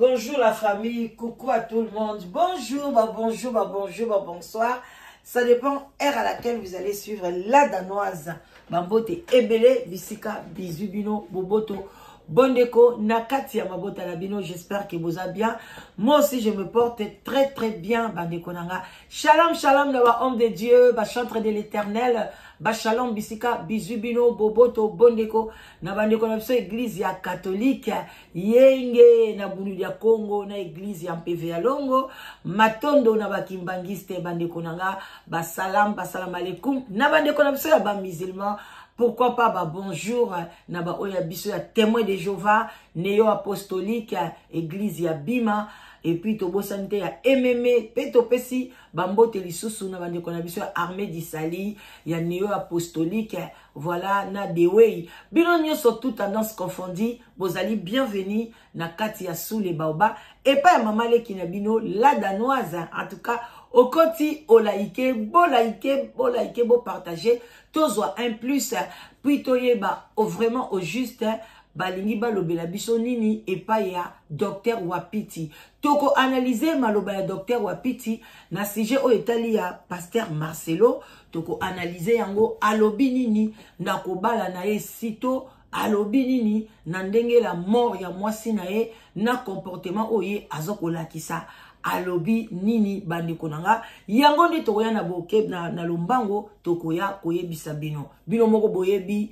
Bonjour la famille, coucou à tout le monde. Bonjour, bah bonjour, bah bonjour, bah bonsoir. Ça dépend heure à laquelle vous allez suivre la danoise. Bambote ebele, bisika, bisous bino, boboto. Bondeko, nakati ya mabota na bino, j'espère que vous allez bien. Moi aussi, je me porte très très bien, bandeko nanga. Shalom, shalom, na ba homme de Dieu, ba chantre de l'éternel, ba shalom bisika, bisous bino, boboto, bondeko, na bandeko na biso église ya catholique, yenge na bunu ya Congo, na église ya mpeve ya longo, matondo na ba kimbangiste, bandeko nanga, ba salam, ba salam alaikum, na bandeko na biso ya ba musulman, pourquoi pas ba bonjour na ba oyo ya biso ya témoin de Jéhovah, néo apostolique, église ya Bima, et puis tobosani te ya ememe mpe topesi bambote lisusu na bandeko na biso ya armée disali ya neo apostolique, voilà, na dewei bino nyonso, toute tendance confondue, bozali bienvenue na kati ya sous les baobabs epai ya mama leki na bino la danoise. En tout cas, okoti olaike, bolaike, bolaike, bopartage, tozwa un plus, puis toyeba vraiment au juste balingi balobela biso nini epai ya Docteur Wapiti. Tokoanalyse maloba ya Docteur Wapiti na sujet oyo etali ya Pasteur Marcelo. Tokoanalyse yango, alobi nini na kobala na ye, sito alobi nini na ndenge la mort ya mwasi na ye, na comportement oyo ye aza kolakisa, alobi nini. Bandeko na nga, yango nde tokoya na boke na lombango, tokoya koyebisa bino. Bino moko boyebi,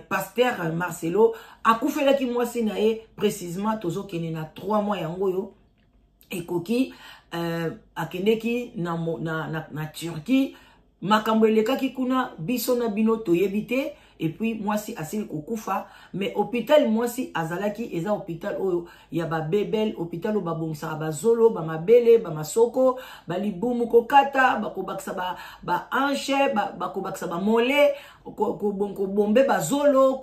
Pasteur Marcelo akufelaki mwasi na ye, précisement tozokende na 3 mois yango oyo ekoki. Akendeki na Turquie, makambo elekaki kuna biso na bino toyebi te. Et puis mwasi asili kokufa, mais hôpital mwasi azalaki eza hôpital oyo ya babebel, hôpital oyo babongisaka bazolo, bamabele, bamasoko, balibumu, kokata, bakobakisa bahanche, bakobakisa bamole, kobombe bazolo,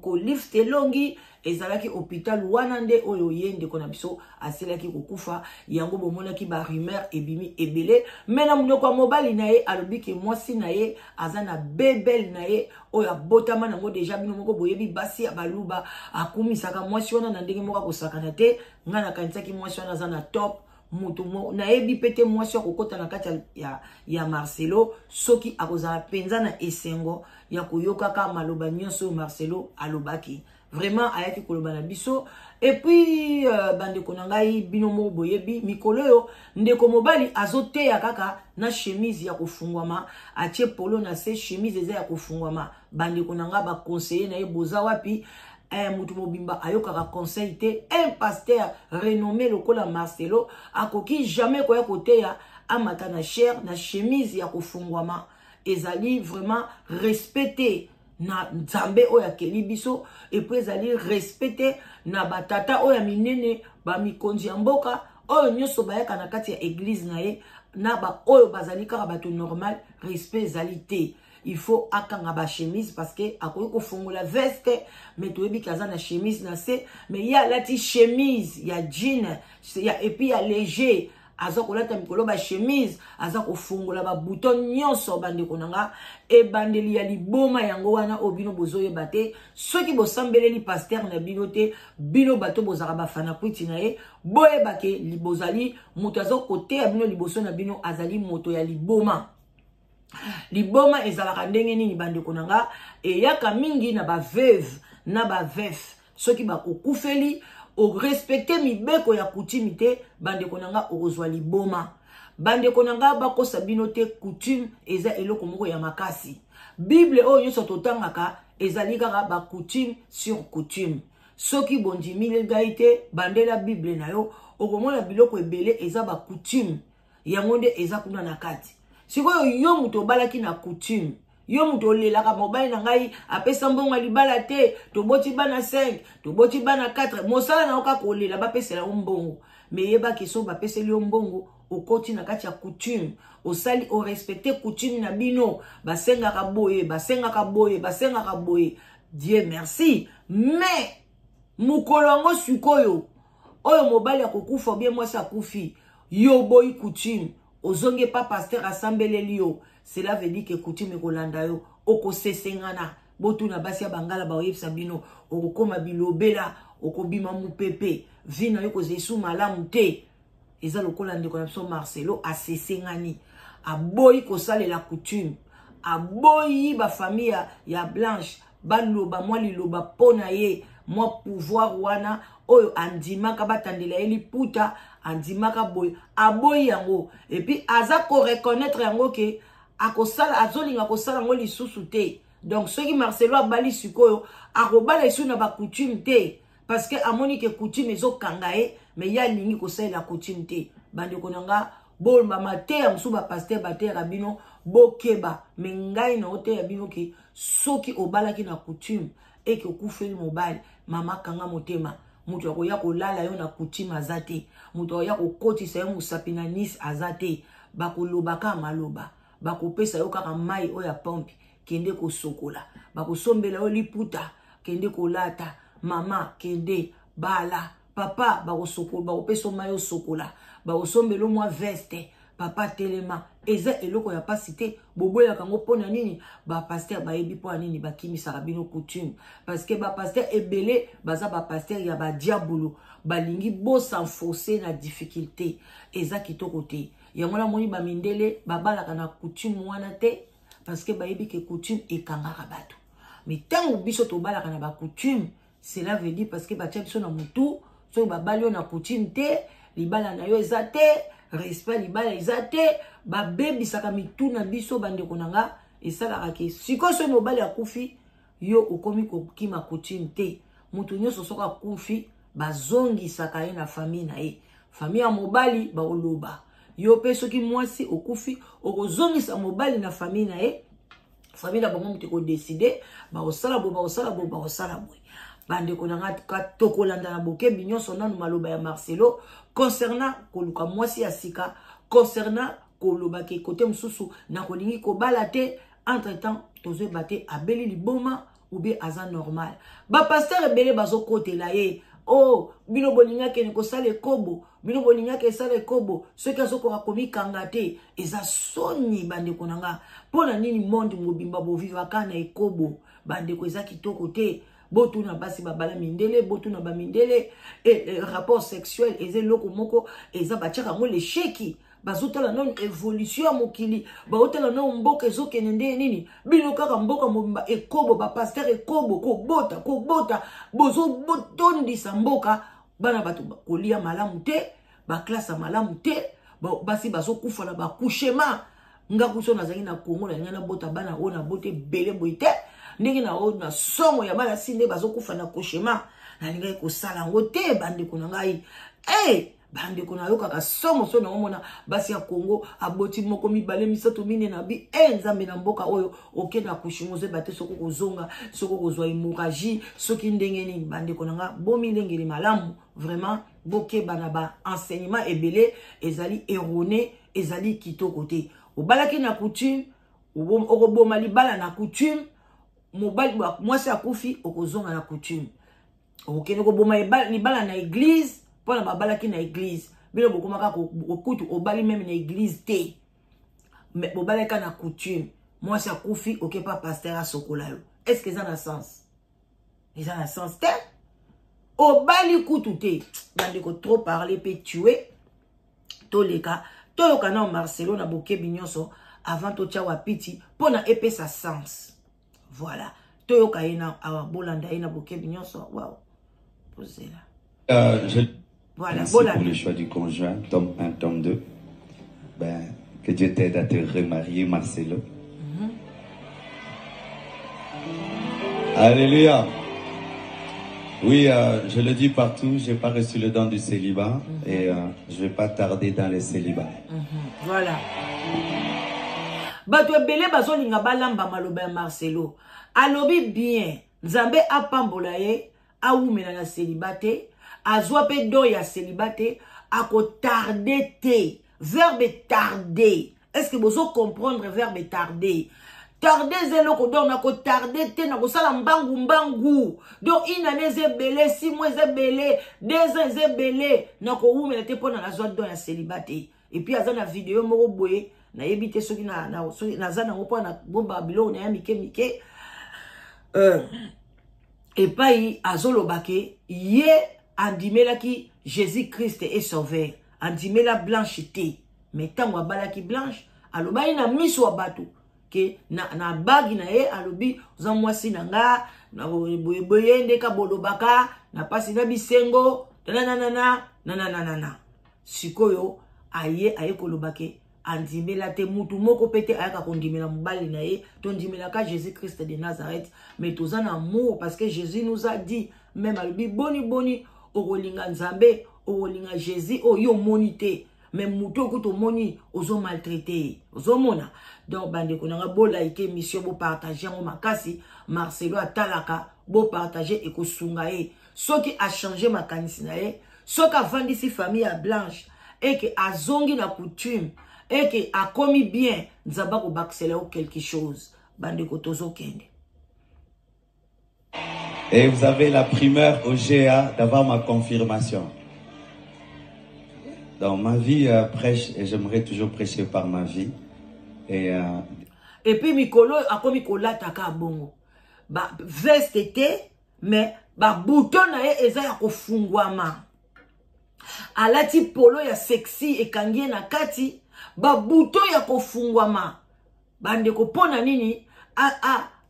kolifte elongi. Ezalaki hôpital wana nde oyo ye ndeko na biso asilaki kokufa. Yango bomonaki barumeur ebimi ebele, me na monoko ya mobali na ye alobi ke mwasi na ye aza na bebele na ye oyo abotama nango déjà. Bino moko boyebi basi ya baluba, akumisaka mwasi wana na ndenge moko akosakana te. Ngai nakanisaki mwasi wana aza na top moto, nayebi mpe te mwasi akokɔta na kati ya Marcelo soki akozala mpenza na esengo ya koyokaka maloba nyonso oyo Marcelo alobaki. Vraiment ayaki koloba na biso. Et puis bandeko na ngai, bino moko boyebi mikolo oyo ndeko mobali azoteya kaka na chemise ya kofungwama, atie polo na se, chemise eza ya kofungwama. Bandeko na ngai, baconseiller na ye boza wapi? Motu mobimba ayokaka conseil te. Un pasteur renommé lokola Marcelo akoki jamais koya koteya amata na chaire na chemise ya kofungwama. Ezali vraiment respect te na Nzambe oyo akeli biso, et puis ezali respect te na batata oyo ya minene, bamikonzi ya mboka oyo nyonso bayaka na kati ya église na ye, na baoyo bazali kaka bato normal. Respect ezali te. Il faut akanga bachemise parce que akoki kofongola veste, mais toyebi ke aza na chemise na se, mais ye alati chemise ya jean ya, et puis ya léger. Aza kolata mikolo bachemise, aza kofungola babouton nyonso. Bandeko na nga, ebandeli ya liboma yango wana oyo bino bozoyeba te. Soki bosambeleli pasteur na bino te, bino bato bozalaka bafana kwiti na ye, boyeba ke bozali moto aza koteya bino liboso na bino azali moto ya liboma. Liboma ezalaka ndenge nini, bandeko na nga? Eyaka mingi na baveuve na baveuf. Soki bakokufeli, orespecte mibeko ya coutume te, bandeko na nga, okozwa liboma. Bandeko na nga, bakosa bino te, coutume eza eloko moko ya makasi. Bible oyo nyonso totangaka ezali kaka bacoutume sur coutume. Soki bondimili ngai te, bandela Bible na yo, okomona biloko ebele eza bacoutume. Yango nde eza kuna na kati. Sikoyo yo moto obalaki na coutume, yo moto olelaka mobali na ngai apesa mbongo ya libala te, toboti bana 5, toboti bana 4, mosala na yo kaka kolela bapesela yo mbongo. Me yebaki, so bapeseli yo mbongo, okoti na kati ya coutume, osali orespecte coutume na bino, basengaka boye, basengaka boye, basengaka boye, Dieu merci. Mais mokolo yango sikoyo oyo mobali akokufa obie mwasi akufi, yo oboyi coutume, ozongi epa pasteur asambeleli yo, cela veut dire que coutume ekolanda yo, okosesengana. Botuna basi ya bangala, bakoyebisa bino, okokóma bilobela. Okobima mupepe, vie na yo ekozala esu malamu te. Eza lokola ndeko na biso Marcelo asesengani, aboyi kosalela coutume, aboyi ba famille ya Blanche baloba mwa liloba mpo na ye, mwa pouvoir wana oyo andimaka batandela ye liputa, andimaka boye, aboyi yango. Et puis aza ko reconnaître yango ke akosala, azolinga kosala yango lisusu te. Donc soki Marcelo abali sikoyo, akobala lisusu na ba coutume te, parce que amoni ke coutume ezokanga ye, mais ye alingi kosalela coutume te. Bandeko na nga, bolomba mateya mosusu ba pasteur bateyaka bino, bokeba. Mais ngai na oteya bino ke soki obalaki na coutume eke okufeli mobali, mama kanga motema, moto akoya kolala yo na coutume aza te, moto akoya kokotisa yo mosapi na Nice aza te. Bakoloba kaka maloba, bakopesa yo kaka mai oyo ya pompe, kende kosokola, bakosombela yo liputa, kende kolata, mama kende bala, papa bakosokola, bakopesa yo mai osokola, bakosombela yo mwa veste, papa telema. Eza eloko ya pasi te. Boboyaka yango mpo na nini? Ba pasteur bayebi mpo na nini bakimisaka bino coutume, parce que ba pasteur ebele baza ba pasteur ya ba diabolo, balingi bosenfoncer na difficulté. Eza kitoko te. Yango namoni ba mindele babalaka na coutume wana te, parce que bayebi ke coutume ekangaka bato. Mais ntango biso tobalaka na ba coutume, cela veut dire parce que batia biso na mutu, soki babali yo na coutume te, libala na yo eza te, respect libala eza te, babebisaka mitu na biso. Bandeko na nga, esalaka ke sikoyo soki mobali akufi, yo okomi kokima coutume te. Motu nyonso soki akufi, bazongisaka ye na famille na ye, famille ya mobali bakoloba. Yo mpe soki mwasi okufi, okozongisa mobali na famille na ye, famille na bango moto ekodeside, bakosala boye, bakosala boye, bakosala boye. Bandeko na nga, tokolanda na bokebi nyonso nanu maloba ya Marcelo concernant koluka mwasi ya sika, concernant koloba ke kote mosusu nakolingi kobala te. Entre temps tozoyeba te abeli liboma ou bien aza normal. Ba pasteur ebele bazokotela ye, oh bino bolingaki akende kosala ekobo, bino bolingaki esala ekobo, soki azokoka komikanga te. Eza soni bandeko na nga. Mpo na nini monde mobimba bovivaka na ekobo? Bandeko, eza kitoko te. Botuna basi babala mindele, botuna bamindele, rapport sexuel eza eloko moko eza batiaka yango lesheki. Bazotala nano évolution ya mokili, baotala nano mboka ezokende nde nini. Bino kaka mboka mobimba ekobo, bapasteur ekobo, kobota kobota, bozotondisa mboka. Bana bato kolia malamu te, baklase ya malamu te, basi bazokufa na baaccouchement. Nga kuso nazalaki na Congo, nalingai nabota bana oyo nabota ebele boye te, ndenge na oyo na somo ya bana si nde bazokufa na accouchement, nalingaki kosala yango te. Bandeko na ngai, hey! Bandeko, nayokaka somo so naomona basi ya Congo aboti moko, mibale, misato, mine na bi e nzambe na mboka oyo okende accouchement, ozoyeba te soki okozonga, soki okozwa hémorragie, soki ndenge nini. Bandeko na nga, bomilengeli malamu vraiment, bokeba na ba enseignement ebele ezali erroné, ezali kitoko te. Obalaki na coutume, okoboma libala na coutume, mobali mwasi akufi, okozonga na coutume, okokende koboma libala na église mpona babalaki na église. Bino bokomaka kokutu obali même na église te, mais bobalaki na coutume, mwasi akufi, oke pa pasteur asokola yo. Est ce que eza na sens? Eza na sens te. Obali kutu te. Bandeko, trop parler pe tuer. Toleka toyoka na Marcelo na bokebi nyonso avant totia wapiti mpona epesa sens. Voilà, toyoka ye na awa, bolanda ye na bokebi nyonso. Wow, bozela. Voilà. Merci bolanda pour le choix du conjoint, tome 1, tome 2. Ben, que Dieu t'aide à te remarier, Marcelo. Alléluia. Oui, je le dis partout, j'ai pas reçu le don du célibat et je vais pas tarder dans le célibat. Voilà, bato ebele bazolinga balamba maloba ya Marcelo. Alobi bien, Nzambe apambola ye, awumela na célibat te, azwa mpe don ya célibat te, akotarde te. Verbe tarder, est ce que bozo comprendre verbe tarder? Tarde eza eloko, donc nakotarde te, nakosala mbangu mbangu. Donc une année eza ebele, 6 mois eza ebele, 2 ans eza ebele, nakowumela te mpona nazwa don ya célibat te. Et puis aza na video moko boye, nayebi te soki soki naza nango mpo na bombaka biloko na ya mike mike. Epai azoloba ke ye andimelaki Jésus Christ et sauveur, andimela Blanche te. Mais ntango abalaki Blanche, alobaki na miso ya bato ke na bagi na ye, alobi oza mwasi na nga na boyeboye ndeka bolobaka na pasi na bisengo nananana nananana. Sikoyo aye koloba ke andimela te, mutu moko pe te ayaka kondimela mobali na ye. Tondimelaka Jésus Christ de Nazareth, mais toza na amour parce que Jésus nous a dit même, alobi boni boni okolinga Nzambe, okolinga Jésus oyo omoni te, mais mutu okuta omoni ozo maltraité ye, ozomona. Donc bandeko nanga, bolike émission, bopartage yango makasi. Marcelo atalaka, bopartage, ekosunga ye soki achange makanisi na ye, soki avandisi famille ya Blanche eke azongi na coutume, eke akomi bien, Nzambe akobakisela yo quelque chose. Bandeko, tozokende. Et vous avez la primeur au GA d'avoir ma confirmation. Dans ma vie prêche et j'aimerais toujours prêcher par ma vie. Et Et puis mikolo akomi kolataka bongo ba veste te, mais ba bouton na ye eza ya kofungwama. Alati polo ya sexy, ekangi ye na kati, ba bouton ya kofungwama. Bandeko, mpo na nini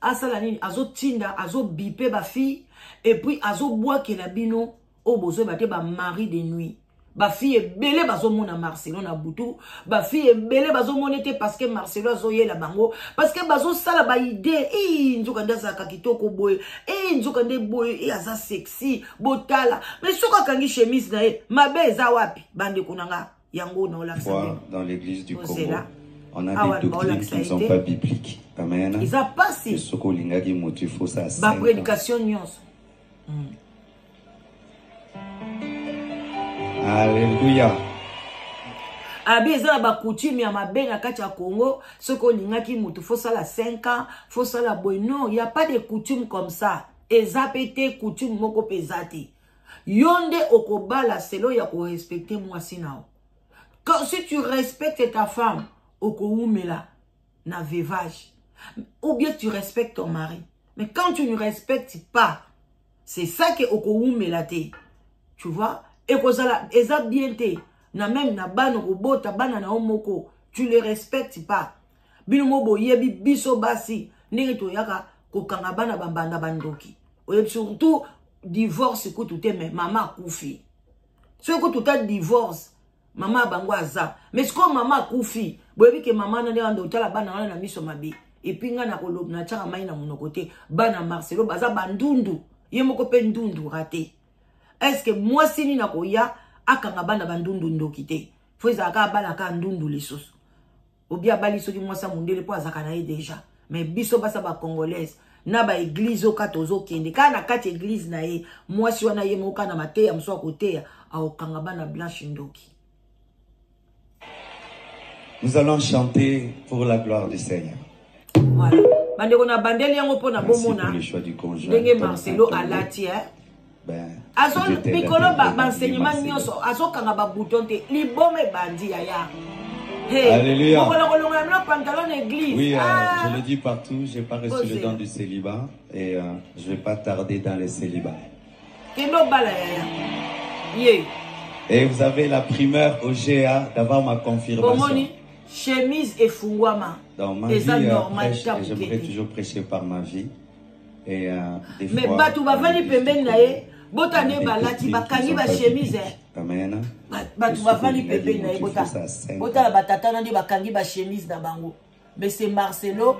asala nini? Azotinda, azobipe bafille et puis azobwakela bino oyo bozoyeba te, bamari de nuit. Bafille ebele bazomona Marcelo na butu, bafille ebele bazomona te parce que Marcelo azoyela bango, parce que bazosala baidée e nzoka nde azalaka kitoko boye, e nzoka nde boye, e aza sexy, botala. Mais soki akangi chemise na ye, mabe eza wapi, bandeko na nga? Yango naolakisa. Dans l'église du Congo, on a des doctrines qui ne sont pas bibliques. Amen. Eza pasi. Soki olingaki motu, il faut ça. Baprédication nyonso. Alléluia. Abi eza na bacoutume ya mabe na kati ya Congo. Soki olingaki motu, fosala 5 ans, fosala boye. Non, y a pas de coutume comme ça. Eza mpe te, coutume moko mpe eza te. Yo nde okobala selo ya korespecte mwasi na yo. Quand si tu respectes ta femme, okowumela na veuvage, ou bien tu respectes ton mari. Mais quand tu ne respectes pas, c'est ça que okowumela te, tu vois. Ekozala eza bien te na même na bana kobota, bana na yo moko, tu les respectes pas. Bino mo boyebi biso basi ndenge toyaka kokanga bana bambanda bandoki. Oyebi, surtout divorce kutu te, mais mama akufi. Soki kutu ta divorce, mama bango aza, mais sikoyo mama akufi, boyebi ke mama nani anda otala bana wana na miso mabe. Et puis ngai nakoloba, natiaka mai na monoko te. Bana Marcelo baza bandundu, ye moko mpe ndundu rate. Est ce que mwasi nini akoya akanga bana bandundu ndoki te? Fo ezalaka abala kaka ndundu lisusu, obi abali soki mwasi ya mondele mpo azalaka na ye déjà. Mais biso basa bacongolaise na baéglise oyo kaka tozokende kaka na kati église na ye, mwasi wana ye moko kaka na mateya mosusu akoteya, akokanga bana Blanche ndoki. Nous allons chanter pour la gloire du Seigneur. Voilà. Bandeko, na bandeli yango mpona bomona ndenge Marcelo alati, eh? Ben, azo mikolo baenseignement nyonso azokanga babouton te. Liboma ebandi, yaya. Alléluia. Kolongola bino pantalon na église. Oui, ah. Je le dis partout, j'ai pas reçu le don du célibat et je vais pas tarder dans le célibat. Kende obala, yaya ye. Et vous avez la primeur au GA d'avoir ma confirmation. Bomoni chemise efungwama. Dans ma vie, normal, prêche, et j'aimerais toujours prêcher par ma vie. Et des mais fois, bato bavandi pembeni na ye, bota nde balati, bakangi bachemise. Amen. Bato bavandi pembeni na ye, botala batata na nde bakangi bachemise na bango. Mais c'est Marcelo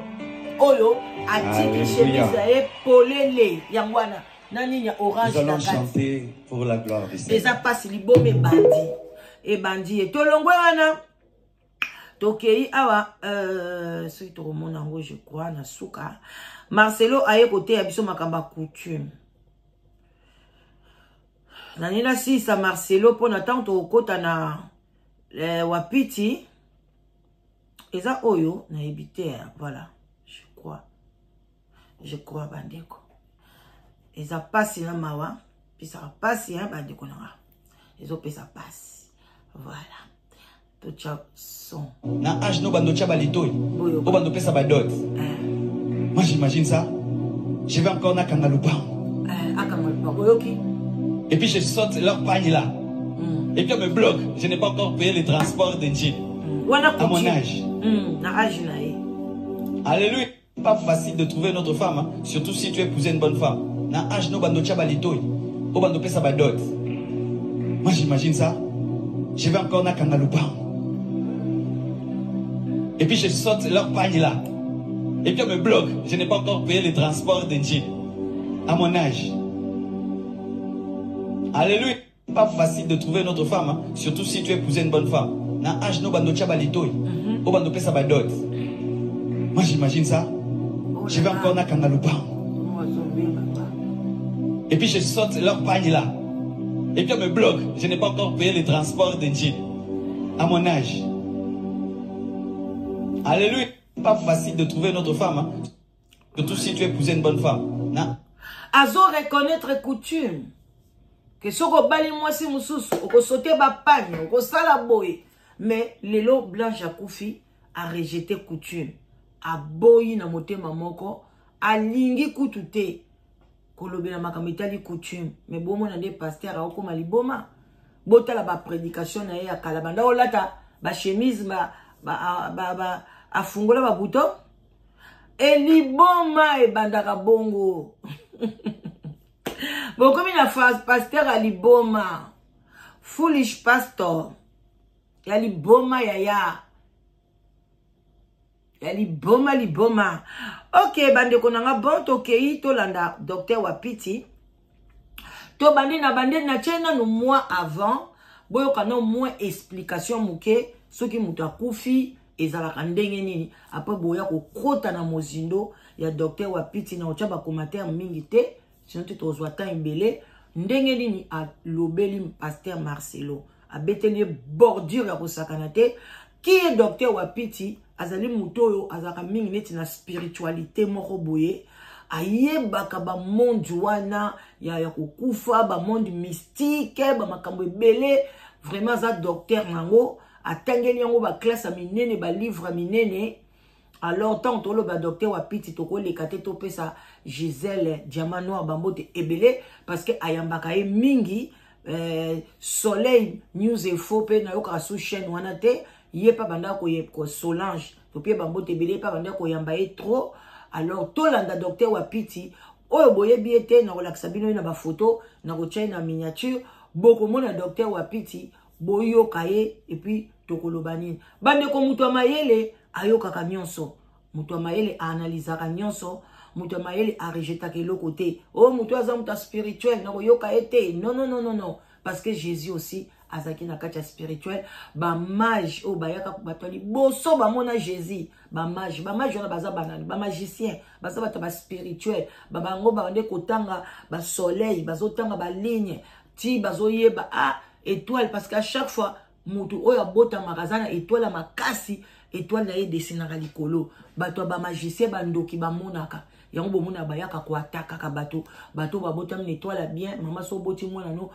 oyo atiki chemise na ye polele. Yango wana na nini ya orange na kati. Pour la gloire du Seigneur. Eza mpasi, liboma ebandi, ebandi ye. Tolongwe wana, tokei awa, soki tokomona yango, je crois na suka Marcelo aye koteya biso makambo ya coutume. Nani nasilisa Marcelo mpona ntango tokokɔta na wapiti eza oyo nayebi te. Voilà, je crois bandeko, eza mpasi na mawa, pesaka mpasi, bandeko na nga, ezopesa mpasi. Voilà, totya son. Na âge no bando tya balitoi Oyo. O bando pesa badot. Moi, j'imagine ça, je vais encore nakanga lupango. Eh, akanga lopango oyoki. Et puis je saute leur pagne là. Et puis on me bloque. Je n'ai pas encore payé le transport de Ndjili. Wana À mon coutume. âge. Na âge na ye. Alléluia. Pas facile de trouver une autre femme, hein. Surtout si tu épousais une bonne femme. Na âge no bando tcha balitoy. O bando pesa ba dot. Moi j'imagine ça. Je vais encore na kanga lopango. Et puis je saute leur pagne là. Et puis on me bloque. Je n'ai pas encore payé le transport de Ndjili. À mon âge. Alléluia. Pas facile de trouver une autre femme, hein. Surtout si tu épousais une bonne femme. Na âge no bando tcha balitoy. O bando pesa ba dot. Moi j'imagine ça. Oh Je vais là là. encore na kanga lopango. Oh, azobenga. Et puis je saute leur pagne là. Et puis on me bloque. Je n'ai pas encore payé le transport de Ndjili. À mon âge. Alléluia. Pas facile de trouver une autre femme, hein. Surtout si tu épousais une bonne femme. Na Azo reconnaître coutume. Que soki obali mwasi mosusu okosote bapagne, okosala boye. Mais lelo Blanche akufi, a rejeté coutume, aboyi na motema moko, alingi kutu te kolobela makambo etali coutume. Mais bomona nde pasteur aokoma liboma. Botala ba prédication na ye ya kala, banda olata ba chemise, ba afungola ba bouton. E liboma ebandaka bongo. Bokomi na pasteur ya liboma, foolish pastor ya liboma, yaya ya liboma, liboma. Ok, bandeko na nga, bon, tokei tolanda docteur Wapiti. Tobandi na bande na tie nanu mois avant, boyoka no moins explication moke soki moto akufi ezalaka ndenge nini. Après boya kokota na mozindo ya docteur Wapiti na otya bacommentaire mingi te, sinon te tozwa temps ebele. Ndenge nini alobeli pasteur Marcelo, abeteli ye bordure ya kosakana te. Qui est docteur Wapiti? Azali moto oyo azalaka mingi neti na spiritualité moko boye, ayebaka bamonde wana ya kokufa, bamonde mystique, bamakambo ebele. Vraiment aza docteur nango, atangeli yango baclasse ya minene, balivre ya minene. Alors ntango toloba docteur Wapiti, tokoleka te topesa Gisèle Diamant Noir bambote ebele, parce que ayambaka ye mingi. Soleil News Info mpe nayokaka su chaîne wana te, ye mpe abanda ko Solange topie bambote ebele, ye mpe abanda koyamba ye trop. Alors tolanda docteur Wapiti oyo boyebi ye te, nakolakisa bino ye na bafoto, nakotia ye na miniature, bokomona docteur Wapiti, boyoka ye. Et puis tokoloba nini, bandeko? Moto ya mayele ayokaka nyonso, moto ya mayele aanalizaka nyonso, moto ya mayele arejetaka eloko te. Oyo moto aza moto ya spirituel, nakoyoka ye te. Non, non, non, non, non, parce que Jésus aussi azalaki na kati ya spirituel. Bamage oyo bayaka, bato ya liboso bamona Jésus, bamage. Bamage wana baza banani? Bamagicien, baza bato ya baspirituel. Babango bande kotanga basoleil, bazotanga baligne ti bazoyeba ah étoile, parce que à chaque fois motu oyo abotamaka aza na étoile ya makasi, étoile na ye edesinaka likolo. Bato ya bamagicien, bandoki bamonaka yango, bomona bayaka koatakaka bato. Bato babotami na étoile ya bien. Mama, so oboti mwana no,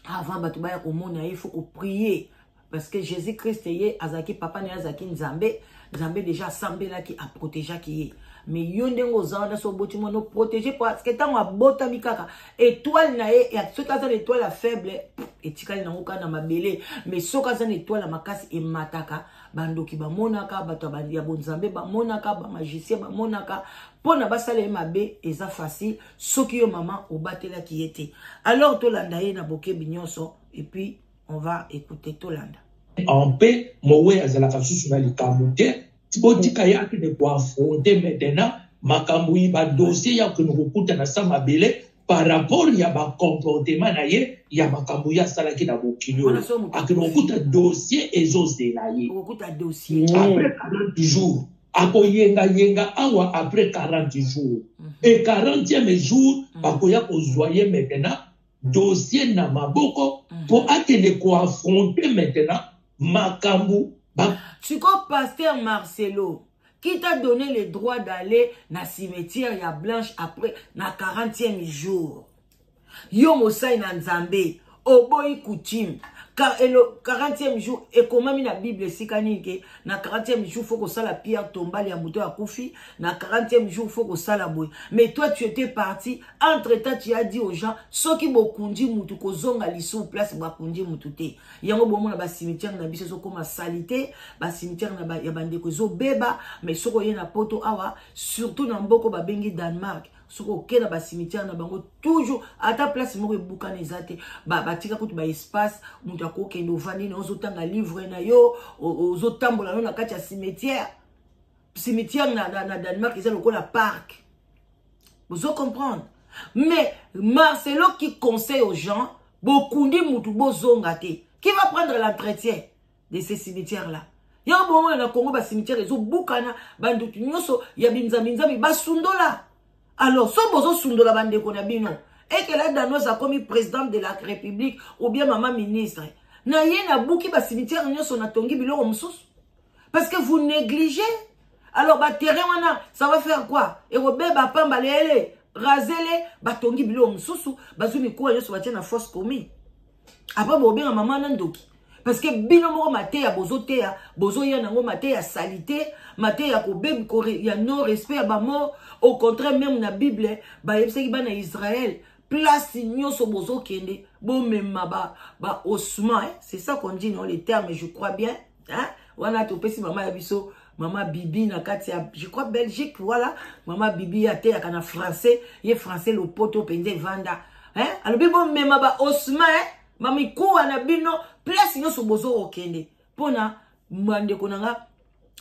avant bato baya komona ye, faut koprier, parce que Jésus Christ ye azalaki, papa na ye azalaki Nzambe. Nzambe déjà asambelaki, aprotégeaki ye. Mais yo ndenge oza wana, so oboti mwana, oprotege, parce que ntango abotami kaka, étoile na ye, soki aza na étoile ya faible, etikali nango kaka na mabele. Mais soki aza na étoile ya makasi, emataka. Bandoki bamonaka, bato ya bonzambe bamonaka, bamagicien bamonaka, mpo na basala ye mabe eza facile soki yo mama obatelaki ye te. Alors tolanda ye na bokebi nyonso et puis on va écouter. Tolanda. En paix, mowe azalaka susu na likambo te. Botika ye akende koaffronter maintenant makambo yi, badossier ya kokende kokutana sa mabele par rapport ya bacomportement na ye, ya makambo ye asalaki na mokili oyo. Akende kokuta dossier ezozela ye. Okokuta dossier. Après 40 jours akoyengayenga awa. Après 40 jours et 40e jour, bakoya kozwa ye maintenant dossier na maboko mpo akende koaffronter maintenant makambo. Sikoyo pasteur Marcelo, qui t'a donné le droit d'aller na cimetière ya Blanche après na 40e jour? Yo mosali na Nzambe, oboyi coutume. 40e jour ekomami na Bible esika nini ke na 40e jour faut kosala pierre tombale ya moto akufi, na 40e jour faut kosala boye. Mais toi, tu étais parti, entre temps tu as dit aux gens, soki bokundi mutu, kozonga lisusu place bakundi mutu te. Yango bomona ba cimetière na biso ezokoma salité, ba cimetière na ba, ya bandeko ezobeba. Mais soki oye na poto awa, surtout na mboko babengi Danemark, soki oke na bacimetière na bango, toujours ata place moko ebukana eza te. Batika kutu baespace, moto akokende, ovandi na, ozotanga livre na yo, ozotambola no na kati ya cimetière. Cimetière na Danemark eza lokola parc, bozo comprendre. Mais Marcelo qui conseille aux gens, bokundi mutu, bozonga te, qui va prendre l'entretien de ces cimetières là? Yango bomona na Congo bacimetière ezobukana, bandutu nyonso ya binzambi-nzambi basundola. Alors so bozosundola bandeko na bino, eke la Danoise akomi présidente de la République ou bien mama ministre na ye, nabuki bacimetière nyonso, natongi biloko mosusu, parce que vous négligez. Alors baterrain wana, ça va faire quoi? Ekobeba pamba. Lele razele, batongi biloko mosusu, bazwi mikuwa nyonso, batie na fosse commune. Après bobenga mama na ndoki, parce que bino moko mateya bozoteya, bozoya nango mateya salité, mateya kobebi, ya non respect ya bamort. Au contraire, même na Bible bayebisaki bana Israël, place nyonso bozokende, bomema ba osma, hein? C'est ça qu'on dit, non, les termes, je crois bien, hein? Wana topesi mama ya biso, mama Bibi, na kati ya, je crois, Belgique. Voilà, mama Bibi ateyaka na français, ye français lopoto mpenza evanda, hein? Alobi bomema ba osma, hein? Bamikuwa na bino place nyonso bozokokende, mpona bandeko na nga,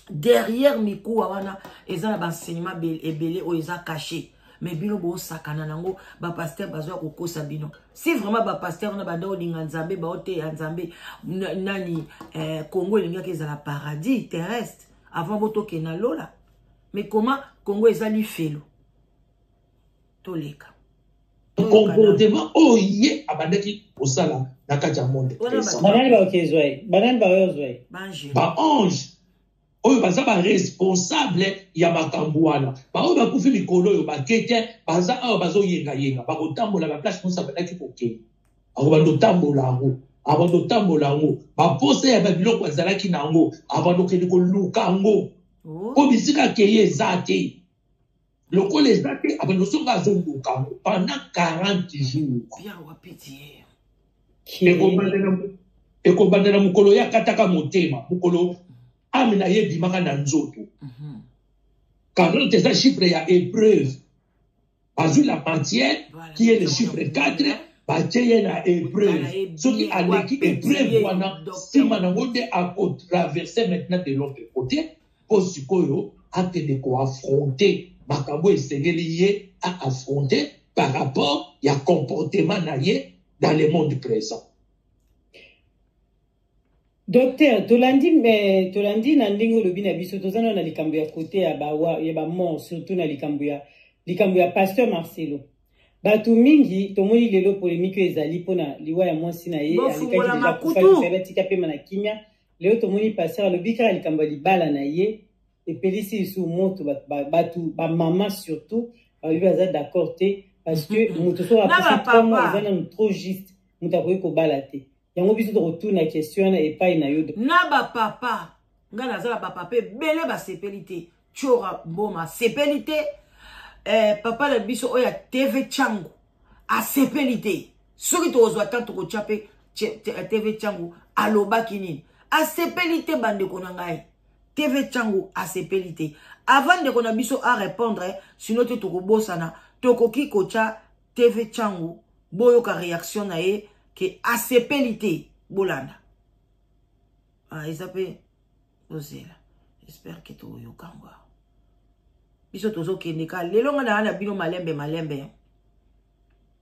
derrière mikuwa wana eza na baenseignement ebele oyo eza caché, mais bino bosakana nango. Bapasteur bazwa kokosa bino. Si vraiment bapasteur wana banda olinga Nzambe, baoteya Nzambe nani, Congo elingaki ezala paradis terrestre avant botokende na lola. Mais comment Congo eza lifelo? Toleka. Comportement oyo ye abandaki kosala na kati ya monde. Banani baokezwa ye? Banani baoyozwa ye? Baange oyo baza baresponsable ya makambo wana, baoyo bakufi mikolo oyo bake te, baza awa bazoyengayenga, bakotambola baplace nyonso abandaki kokende, akobanda otambola yango, abanda otambola yango, baposa ya babiloko azalaki na yango, abanda okende koluka yango, mpo bisika akeye eza te. Lokola eza te, abanda osonga, azoluka yango pendant 40 jours. Ekobanda na mokolo ye akataka motema, mokolo âme na ye ebimaka na nzoto. 40 eza chiffre ya épreuve. Bazwi la matière qui est le chiffre 4, batie ye na épreuve. Soki aleki épreuve wana, nsima nango nde akotraverse maintenant de l'autre côté, mpo sikoyo akende koaffronte makambo esengeli ye aaffronte par rapport ya comportement na ye dans le monde présent. Docteur, tolandi, tolandi na ndenge olobi na biso. Toza nano na likambo ya kote ya bamort, surtout na likambo ya pasteur Marcelo. Bato mingi tomoni lelo polémique oyo ezali mpona liwa ya mwasi na ye. Alekaki deja, akufaki, batika pema na kimia. Lelo tomoni pasteur alobi kaka likambo ya libala na ye, epelisi lisusu moto. Bato, bamama surtout, balobi baza d'accord te, parce que moto soki akufi 3 mois, eza nanu trop juste, moto akoki kobala te. Yango biso tokotuna question wana epai na yo. Na bapapa, ngai naza na bapapa ebele basepeli te. Tiora Mboma asepeli te, papa na biso oyo ya TV Chango asepeli te. Soki tokozwa tan, tokotya mpe TV Chango alobaki nini. Asepeli te, bandeko na ngai. TV Chango asepeli te. Avant ndeko na biso arépondre, sino te tokobosana, tokoki kotya TV Chango, boyoka réaction na ye ke asepeli te. Bolanda. Ah, eza mpe ozela, j'espère ke toyoka ngo. Biso tozokende ka lelo, nga na bino malembe malembe.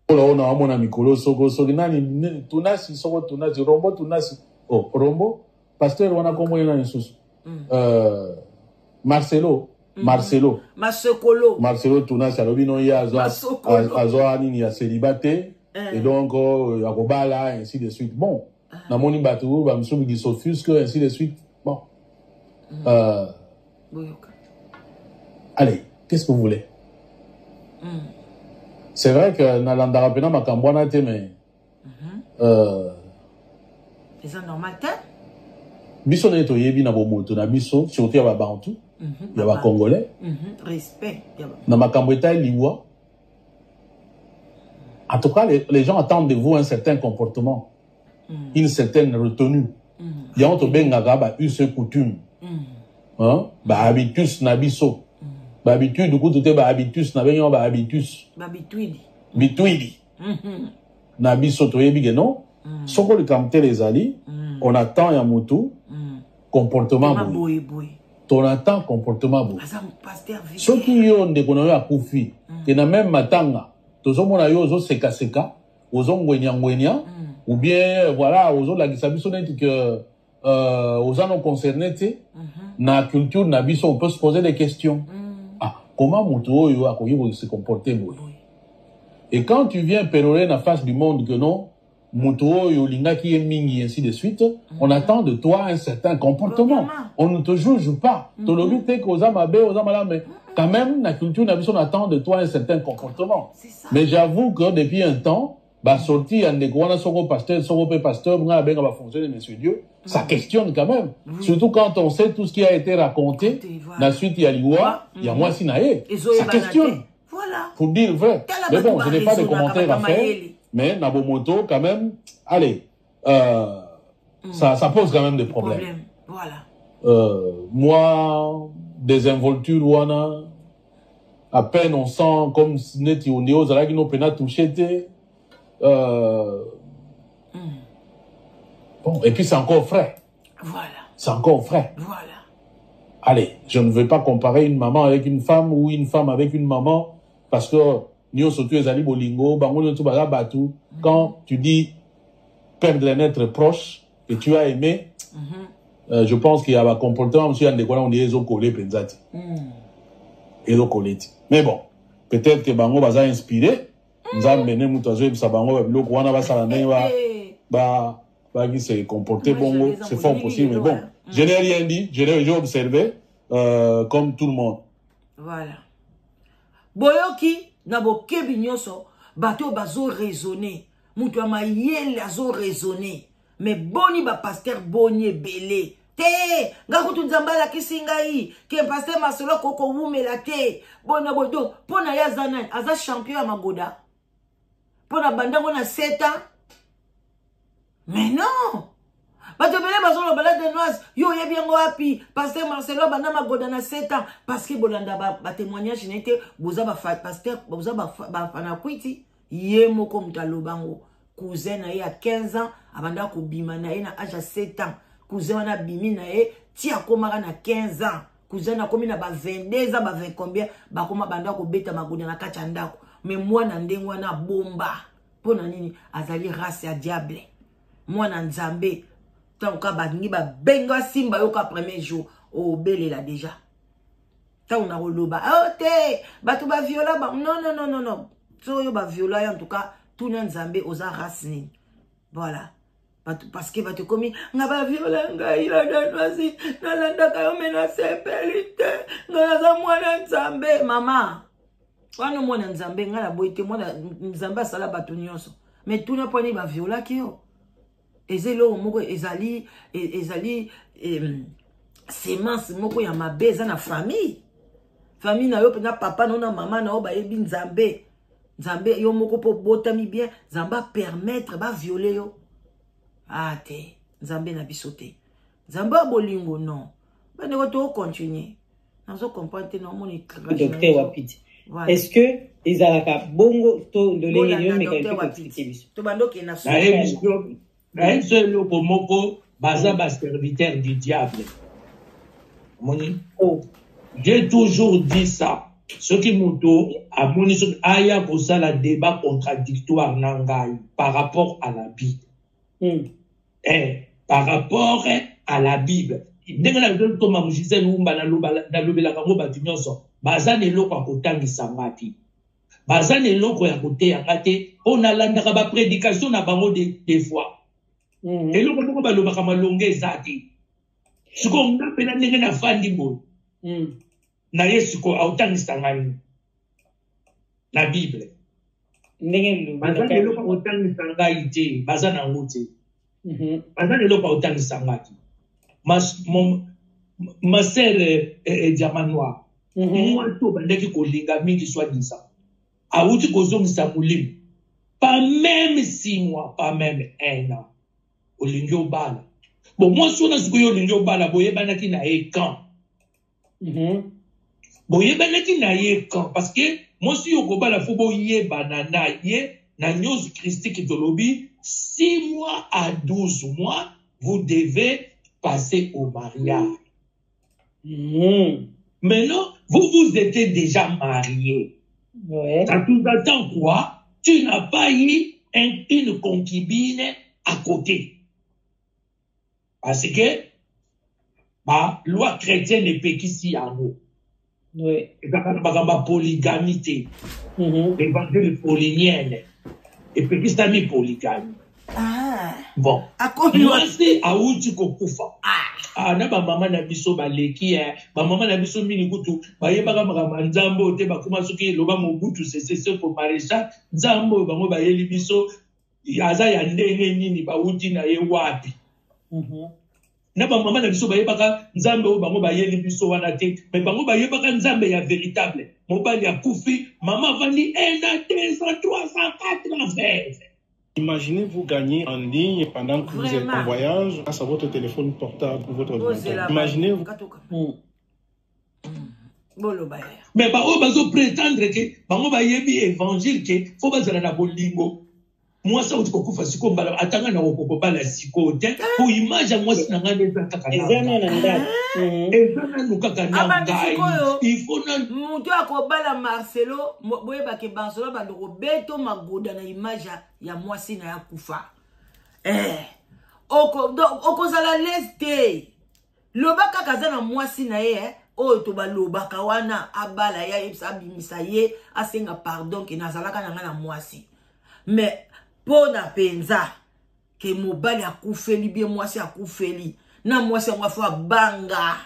Oyo oyo naomona mikolo, soko soki nani, Tunasi, soko Tunasi, Rombo, Tunasi, oh, Rombo, pasteur wana, kombo ye nani lisusu? Marcelo, Marcelo. Masekolo. Marcelo Tunasi alobi no ye azwa nini ya célibat te, et donc akobala, ainsi de suite. Bon, namoni bato bamisusu qui s'offusque, ainsi de suite. Bon, allez, qu'est-ce que vous voulez? C'est vrai que nalandaka mpena makambo wana te, mais Eza normal te. Biso ndenge toyebi na bomoto na biso, surtout ya babantu, ya bacongolais, Respect. Na makambo etali liwa, en tout cas, les gens attendent de vous un certain comportement, une certaine retenue. Yango tobengaka ba us et coutume, hein? Bahabitus na biso, bahabitude kutu te, bahabitus na bengi yango bahabitus. Babitwidi. Bitwidi na biso. Toyebi ke non, soko likambo tele ezali, on attend ya mutu comportement Ma boye. Boye boye. On attend comportement boye. Aza pasteur vicaire. Soki yo ndeko na yo akufi, ke na même matanga tozomona yo ozosekaseka, ozongwenya-ngwenya, ou bien voilà, ozolakisa biso neti ke oza non concerné te, na culture na biso on peut se poser des questions: ah, comment moto oyo akoki ko se comporter boye? Et quand tu viens pérorer na face du monde que non, moto oyo olingaki ye mingi, ainsi de suite, on attend de toi un certain comportement. Comportement. On ne te juge pas, tolobi te ke oza mabe, oza malamu, mais quand même, na culture na biso, on attend de toi un certain comportement. C'est ça. Mais j'avoue que depuis un temps, basorti ya ndeko wana, soko pasteur, soko mpe pasteur, ngai abenga bafonctionnaire monsieur Dieu, ça questionne quand même, surtout quand on sait tout ce qui a été raconté Raconté, voilà. na suite ya liwa ya mwasi na ye. Ça Ezoyebana te. questionne, Voilà. pour dire vrai. Tala Mais bon, bato je n'ai pas de baraisonnaka, commentaires à bato faire. mayele. Mais na bomoto, quand même, allez, ça pose quand même des problèmes. Problème. Voilà. Moi, désinvolture wana, à peine on sent comme neti onde ozalaki no mpena touché te. Bon, et puis c'est encore frais. Voilà. C'est encore frais. Voilà. Allez, je ne veux pas comparer une maman avec une femme ou une femme avec une maman, parce que nyonso tu ezali bolingo, bango nyonso baza bato. Quand tu dis perdre un être proche que tu as aimé, je pense qu'il y a un comportement mosusu ya ndeko wana, ondie ezokole mpenza te, ezokole te. Mais bon, peut-être que bango baza inspiré, Nzambe nde moto azoyebisa bango babiloko wana, basala ndenge ba Eh, baki se comporter Moi, bongo. j'avais C'est fort envoyé possible, mais lelo, bon, hein. je n'ai rien dit, j'ai observé comme tout le monde. Voilà, boyoki na bokebi nyonso, bato oyo bazoraisonne, moto ya mayele azoraisonne. Mais boni bapasteur boni ebele te, ngai kutu Nzambe alakisi ngai ke pasteur Marcelo akoki kowumela te. Bona boye, donc mpo na ye aza nani? Aza champion ya magoda mpo na bandango na 7 ans? Mais non, bato ebele bazoloba: "La Danoise, yo oyebi yango wapi? Pasteur Marcelo abanda magoda na 7 ans." Parce que bolanda batémoignage na ye te. Boza bapasteur, boza bafanakwiti. Ye moko moto aloba yango, cousin na ye ya 15 ans abanda kobima na ye na age ya 7 ans. Cousin wana abimi na ye ti akomaka na 15 ans. Cousin akomi na ba 22 ans, ba 20 combien, bakoma banda kobeta magoda na kati ya ndako. Mais mwana ndenge wana abomba mpo na nini? Azali race ya diable. Mwana Nzambe, ntango ka balingi babenga simba yo ka premier jour, obelela déjà. Ntango na koloba o te, bato baviola ba, non, non, non, non, non. So oyo baviola yo, en tout cas tuna Nzambe oza race nini. Voilà. Bato, parce que bato ekomi nga baviola ngai, La Danoise, nalandaka yo me nasepeli te, ngai naza mwana Nzambe. Mama wana, mwana Nzambe, ngai naboyi te, mwana Nzambe asala bato nyonso, mais tuna mpo nini baviolaki yo. Eza eloko moko ezali semence moko ya mabe eza na famille na yo mpenza. Papa na yo na mama na yo bayebi Nzambe, Nzambe yo moko mpo obotami bien, Nzambe apermettre baviole yo? Ah te, Nzambe na biso te, Nzambe ya bolingo, non. Bandeko, tokocontinue, nazocomprendre te, naomona. Docteur Wapiti, voilà. Est-ce que ezalaka bongo to ndolenge nini? Omeka mpe koexpliquer biso. Tobanda okende na Nayebi so eloko moko, baza baserviteur du diable, omoni. Oh. J'ai toujours dit ça: soki moto amoni, soki aya kosala débat contradictoire na ngai par rapport à la Bible, par rapport à la Bible, ndenge nazotoma Gisele Wumba, nalobelaka yango, bato nyonso baza na eloko ya kotangisa nga te, baza na eloko ya koteya nga te, mpo nalandaka baprédication na bango des fois. Eloko moko balobaka malonga eza te. Sikoyo nga mpena ndenge nafandi boye, na ye sikoyo aotangisa ngai nini na Bible? Ndenge Baza na eloko ya kotangisa ngai te, baza na yango te. Aza na eloko akotangisa nga te. Ma, ma sœur Diamant Noir, mwasi obandaki kolinga mingi soi-disant awuti kozongisa molimo, pas même 6 mois, pas même un an, olingi obala. Bon, mwasi wana sikoyo olingi obala, boyebanaki na ye quand? Boyebanaki na ye quand? Parce que mwasi oyo okobala, faut boyebana na ye. Na gnose christique tolobi 6 mois à 12 mois, vous devez passer au mariage. Maintenant, vous vous étiez déjà marié. Ça sous-entend quoi? Tu n'as pas eu une concubine à côté. Parce que ba loi chrétienne epekisi yango. Ezalaka na makambo ya polygamie te. L'évangile paulinienne epekisami polygamie. Bon, Akomi mwasi awuti kokufa. Ah, na bamama na biso baleki, bamama na biso mingi kutu bayebaka makambo ya Nzambe oyo te. Bakoma soki eloba Mobutu Sese Seko Maréchal, Nzambe oyo bango bayeli biso aza ya ndenge nini? Bawuti na ye wapi? Na bamama na biso bayebaka Nzambe oyo bango bayeli biso wana te, mais bango bayebaka Nzambe ya véritable. Mobali akufi, mama avandi 1 an, 2 ans, 3 ans, 4 ans veuve. Imaginez-vous gagner en ligne pendant que vous êtes Vraiment. en voyage grâce à votre téléphone portable ou votre ordinateur. Bozela. Imaginez-vous Katoka. Boloba ya. Mais baoyo bazoprétendre ke bango bayebi évangile, ke faut bazala na bolingo, mwasi auti kokufa sikoyo, mbala atanga na kokobala sikoyo te, po image ya mwasi na ngai nde eza kaka na Eza ngai. na na ndako. Eza nanu kaka na Abandi ngai. sikoyo. Il faut na Moto akobala Marcelo, boyebake Barcelo bando kobeto magoda na image ya mwasi na ya kufa. Donc, okozala lese te. Loba kaka aza na mwasi na ye, oyo to balobaka wana, abala ye, ayebisa, abimisa ye, asenga pardon ke nazalaka na ngai na mwasi. Mais mpo na mpenza ke mobali akufeli bie, mwasi akufeli na mwasi yango, afo abanga.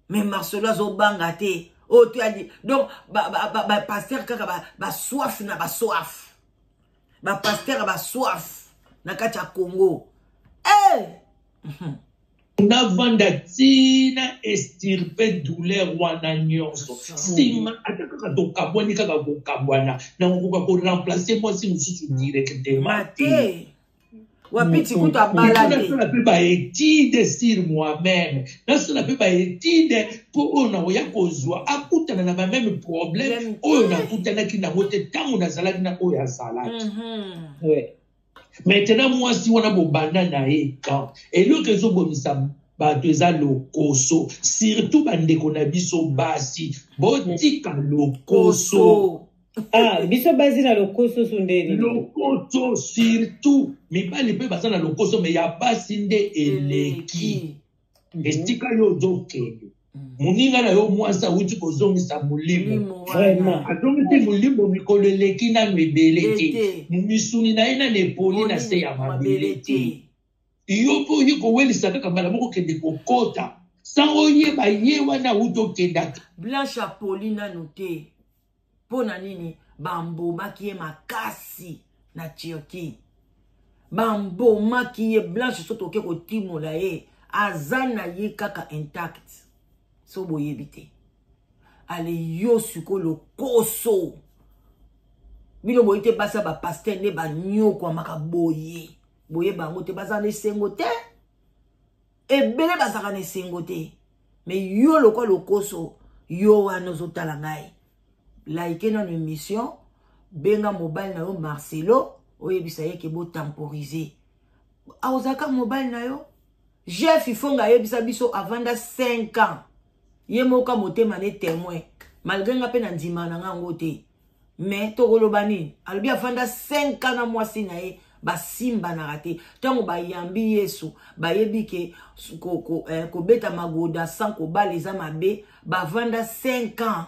Mais Marcelo azobanga te. Oyo to yadi, donc bapasteur kaka basoif na basoif, bapasteur ya basoif na kati ya Congo, eh! Navanda ntina extirpe douleur wana nyonso. Nsima, ata kaka tokabwani, kaka kokabwana, nakokoka koremplace mwasi mosusu directement te. Te, wapiti kutu abala te. Nasala mpe baétude sur moi-même, nasala mpe baétude mpo oyo nakoya kozwa akutana na bameme problème oyo nakutanaki nango te ntango nazalaki na oyo azalaki. Maintenant, mwasi wana bobanda na ye quand? Eloko ezobomisa bato eza lokoso, surtout bandeko na biso basi, botika lokoso. Ah, biso basi na lokoso su ndeni? Lokoso, surtout mibali mpe baza na lokoso, mais ya basi nde eleki. Esika yo ozokende, moninga na yo mwasi awuti kozongisa molimo, azongisi molimo mikolo eleki nano ebele te, misuni na ye nano epoli na se ya mabele te. Yo mpo oyi kowelisa kaka mbala moko okende kokota sango oyeba ye wana awuti okendaka. Blanche apoli nano te. Mpo na nini? Bambomaki ye makasi na Turquie, bambomaki ye. Blanche, so toke kotimola ye, aza na ye kaka intact, so boyebi te. Ale yo sikoyo lokoso, bino boyi te. Basi ya bapasteur nde banyokwamaka boye, boyeba yango te. Baza na esengo te, ebele bazalaka na esengo te. Mais yo lokwa lokoso, yo wana ozotala ngai, like nano émission, benga mobali na yo Marcelo, oyebisa ye ke botemporize. Ozalaka mobali na yo Jeff Ifonga, ayebisa biso avanda 5 ans ye moko, motema ne témoin, malgré nga mpe na ndima na nga yango te. Mais tokoloba nini? Alobi avanda 5 ans na mwasi na ye, basimbanaka te. Ntango bayambi Yesu, bayebi ke kobeta magoda sans kobala eza mabe. Bavanda 5 ans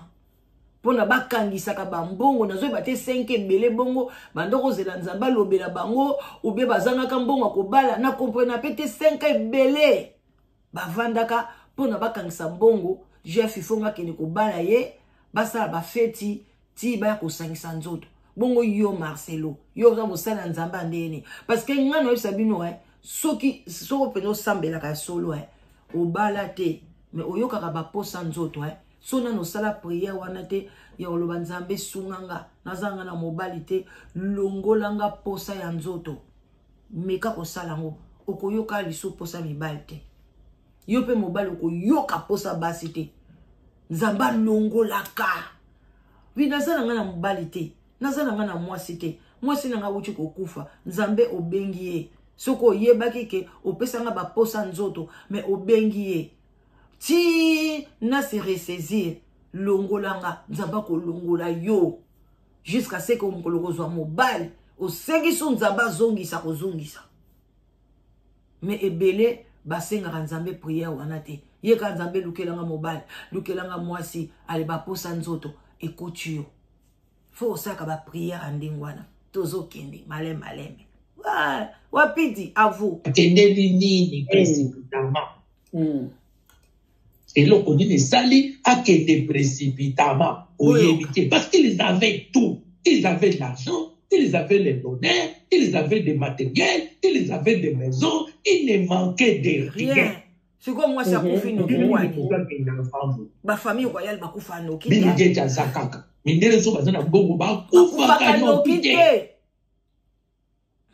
mpona bakangisaka bambongo. Nazoyeba te, 5 ebele bongo, banda kozela Nzambe alobela bango, ubie bazangaka mbongo ya kobala. Na comprena mpe te, 5 ebele bavandaka mpona bakangisa mbongo. Jeff Ifonga akende kobala ye, basala bafeti ti baya kosangisa nzoto. Bongo yo Marcelo, yo oza mosali ya Nzambe ya ndenge nini? Parce que ngai nayebisa bino eh, soki soko mpenza osambelaka ya solo eh, obala te mais oyokaka baposa nzoto eh. So nano osala prière wana te ya koloba Nzambe sunga nga, naza nga na mobali te, longola nga posa ya nzoto. Meka kosala yango, okoyoka liso posa mibali te. Yo mpe mobali okoyoka posa basi te. Nzambe alongolaka. Wi naza na nga na mobali te, naza na nga na mwasi te, mwasi na nga awuti kokufa, Nzambe obengi ye. Soki oyebaki ke opesa nga baposa nzoto, mais obengi ye ti na se ressaisir, longola nga, Nzambe akolongola yo jusqu'à ce que mokolo kozwa mobali osengi so Nzambe azongisa kozongisa. Mais ebele basengaka Nzambe prière wana te, ye kaka Nzambe lukelanga mobali, lukelanga mwasi, ale baposa nzoto ekoti yo. Fo osalaka ba prière ya ndenge wana, tozokende maleme maleme. Wapidi à vous. Akendeli nini précipitamment? Eloko nini esali akende précipitamment? Oyebi te, parce qu'ils avaient tout. Ils avaient de l'argent, ils avaient les bonheurs, ils avaient des matériels, ils avaient des maisons, ils ne manquaient de rien. Sikoyo mwasi akufi noki wani, bafamille royale bakufa noki te. Bill Gates aza kaka mindele so baza na mbongo bakufaka noki te.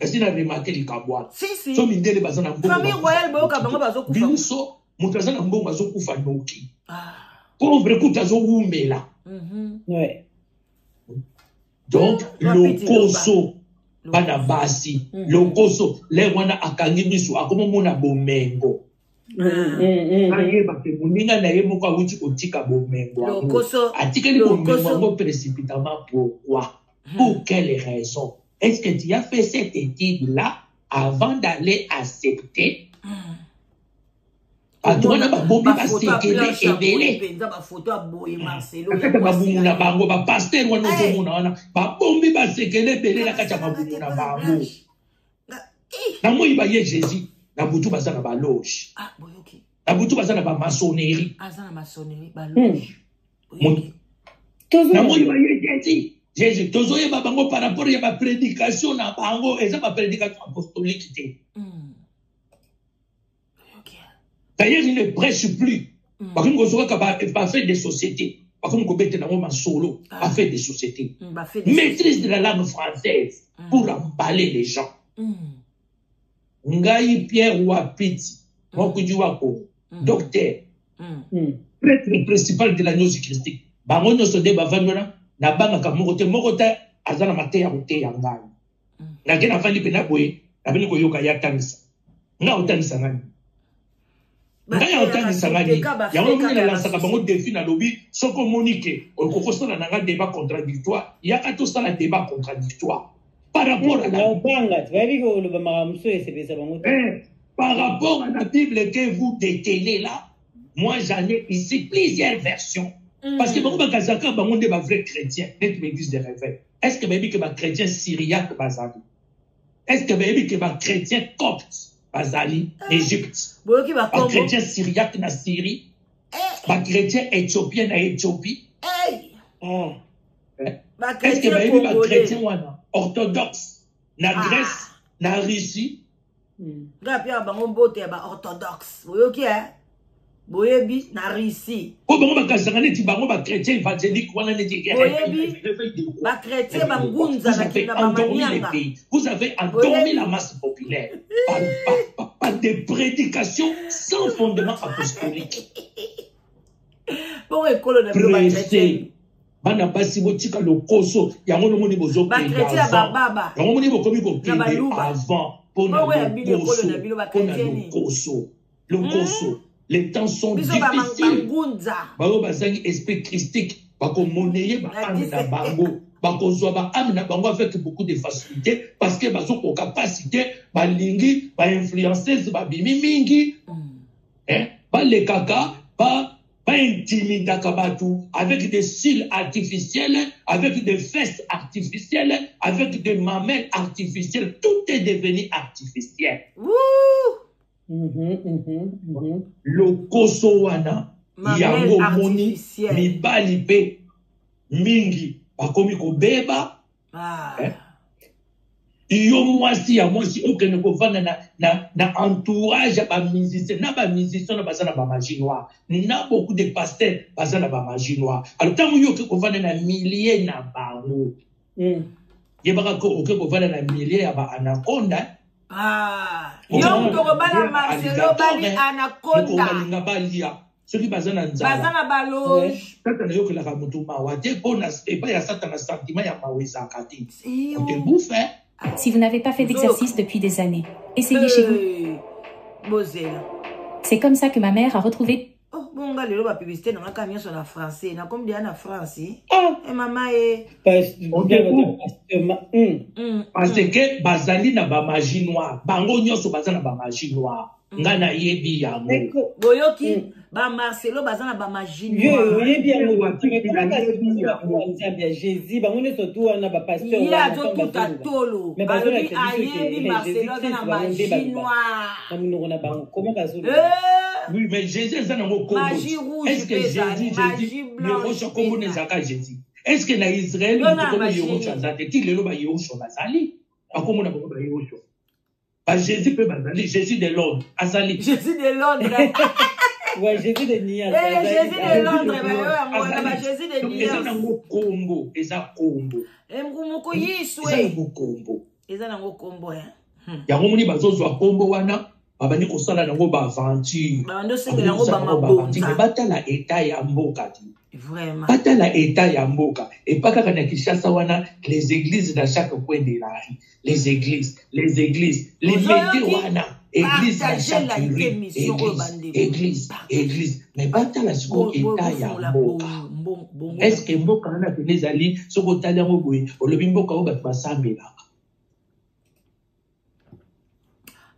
Esi na remarke likambo wana, so mindele baza na mbongo, famille royale boyoka bango bazokufa. Biso moto aza na mbongo azokufa noki, pauvre kuta azowumela. Donc lokoso bana basi, lokoso lere wana akangi miso, akomomona bomengo, ayeba ke moninga na ye moko awuti kotika bomengo yango, atikeli bomengo yango précipitamment. Pourquoi? Pour quelle raison? Est-ce que tu as fait cette étude là avant d'aller accepter? Bato wana babombi basekele ebele na kati ya mabumu na bango. Bapaster wana ozomona wana babombi basekele ebele na kati ya mabumu na bango. Na moi baye Jésus, na butu baza na baloge, na butu baza na bamaçonnerie. Na moi baye Jésus, Jésus tozoyeba bango par rapport ya baprédication na bango, eza baprédication apostolique te. D'ailleurs, il ne prêche plus. Bakomi kozwa kaka bafait de société, bakomi kobetela yango masolo, bafait de société, maîtrise de la langue française pour emballer les gens. Ngai Pierre Wapiti, Mwakundi wa Kongo, docteur, prêtre principal de la Gnosis christique, bango nyonso nde bavandi wana, nabangaka moko te, moko te aza na mateya koteya ngai. Nake navandi mpena boye, nabeni koyoka ye atangisa ngai, otangisa ngai, ngai otangisa ngai. Yango mingi nalansaka bango défi, nalobi soki omoni ke okoki kosala na ngai débat contradictoire, yaka tosala débat contradictoire par rapport à la Obanga bayebi koloba makambo mosusu esepelisa bango te. Par rapport à la Bible que vous détenez là, moi j'en ai ici plusieurs versions. Parce que bango bakazaka bango nde bavrai chrétien neti baeglise de réveil. Est ce que bayebi ke bachrétien syriaque bazali? Est ce que bayebi ke bachrétien copte bazali na Égypte, bachrétien syriaque na Syrie, bachrétien éthiopien na Éthiopie? Est ce que bayebi bachrétien wana orthodoxe na Grèce, na Russie? Ngai apia bango mbote ya baorthodoxe, boyoki e boyebi na Russie. Po bango bakazaka neti bango bachrétien évangélique wana neti Boyebi bachrétien bangunza na kinda bamanianga. Vous avez endormi la masse populaire par des prédications sans fondement apostolique. Bongo ekolo na bino bachrétien. Bana basi, botika lokoso yango. Nomoni bozokende avant, yango moni bokomi kokende avant mpona lokoso, mpona lokoso, lokoso. Les temps sont difficiles. Bango bazangi esprit christique, bakomoneye baâme na bango, bakozwa baâme na bango avec beaucoup de facilité, parce que bazokoka mpasi te. Balingi bainfluenceuse babimi mingi, balekaka ba baintimidaka bato avec des cils artificiels, avec des fesses artificielles, avec des mamelles artificielles. Tout est devenu artificiel. Lokoso wana yango omoni mibali mpe mingi bakomi kobeba. Ah. Eh? Yo mwasi ya mwasi okende kovanda na entourage ya bamusicien, na bamusicien na baza na bamagie noire, na beaucoup de pasteur baza na bamagie noire. Alors ntango yo oke kovanda na milieu na bango, yebaka ko oke kovanda na milieu ya baanaconda. Ah. Yo moto okobala Marcelo bali anaconda. Balinga balia soki baza na nzala, baza na baloge. Satana ayokelaka motu mawa te, mpo na epai ya Satana sentiment ya mawa ezalaka te. On te bouffe, hein? Si vous n'avez pas fait d'exercice depuis des années, essayez chez vous. Bozela. C'est comme ça que ma mère a retrouvé Oh, bonga lelo bapublicité nanga kaka nyonso na français, nakomi deya na France. Ah. E mama e. On te bouffe. Parce que bazali na bamagie noire, bango nyonso baza na bamagie noire. Nga nayebi yango. Boyoki, bamarcelo baza na bamagie. Yo oyebi yango, Nzambe ya Jésus, bango nyonso tu wana bapasteur. Ye azotuta tolo, alobi ayebi Marcelo aza na magie noire. Na monoko na bango koma bazoloba. Oui, mais Jésus eza nango kombo. Magie rouge Est ce que mpe ezali, Jésus, magie Jésus blanche Yehosha kombo mpe na ezalaka Jésus? Est ce que na Israël Yo na moto kombo magie Yehosha aza te? Ti lelo bayehosha bazali, bakombo na bango bayehosha, baJésus mpe bazali. Jésus de Londres azali. Jésus de Londres. Ouais, Jésus de Nias. Eh, Jésus de Londres, Jésus de bayo yango wana ba Azali. Jésus de Donc, eza Nias. nango kombo, eza kombo. Moko Yesu. Eza E nango kombo. Eza nango kombo, eh. Yango moni bazozwa kombo wana, babandi kosala nango baaventure. Babandi osengela yango. Babandi kosala nango baaventure. Bamabonza. Batala eta ya mboka te. Vraiment. Batala eta ya mboka epa kaka na Kinshasa wana, les églises dans chaque coin de la rue, les églises, les églises, limete. Ozoyoki? Wana église na Partage, chaque like rue. émission oyo, Église, bandeko. église, église. Mais batala sikoyo eta ya mboka. Bongo. Est ce que mboka wana pene ezali, soki otali yango boye, olobi mboka oyo bato basambelaka?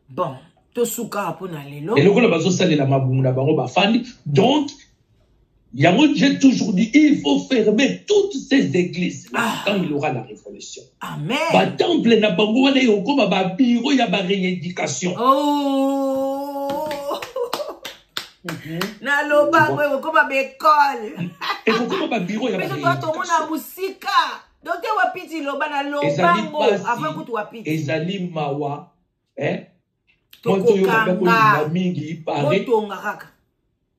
Bon, tosukaka mpona lelo. Eloko na bazosalela mabumu na bango bafandi. Donc yango, j'ai toujours dit, il faut fermer toutes ces églises là, Ah. quand il y aura la révolution. Amen. Batemple na bango wana ekokoma babiro ya barééducation. Oh, naloba boye, ekokoma baekole. Ekokoma babiro ya Biso toa tomona barééducation. mosika. Docteur Wapiti, loba na Ezali lobango avant kutu pasi, Wapiti. ezali mawa, eh? Moto oyo banda Tokokanga. kolinga mingi pare Botonga kaka